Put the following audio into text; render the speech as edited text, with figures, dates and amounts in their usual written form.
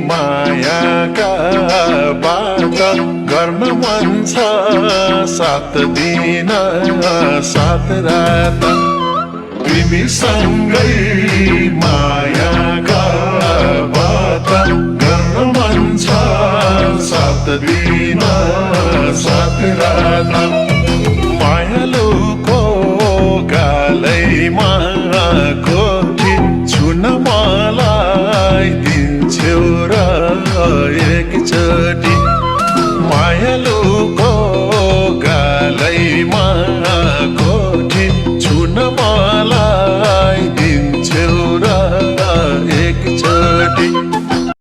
मायाका बात गर्न मन छ 7 दिन 7 रात तिमीसँगै मायाका बात गर्न मन छ 7 दिन 7 रात मायालुको गालैमा कोठी छुन मलाई दिन्छौ र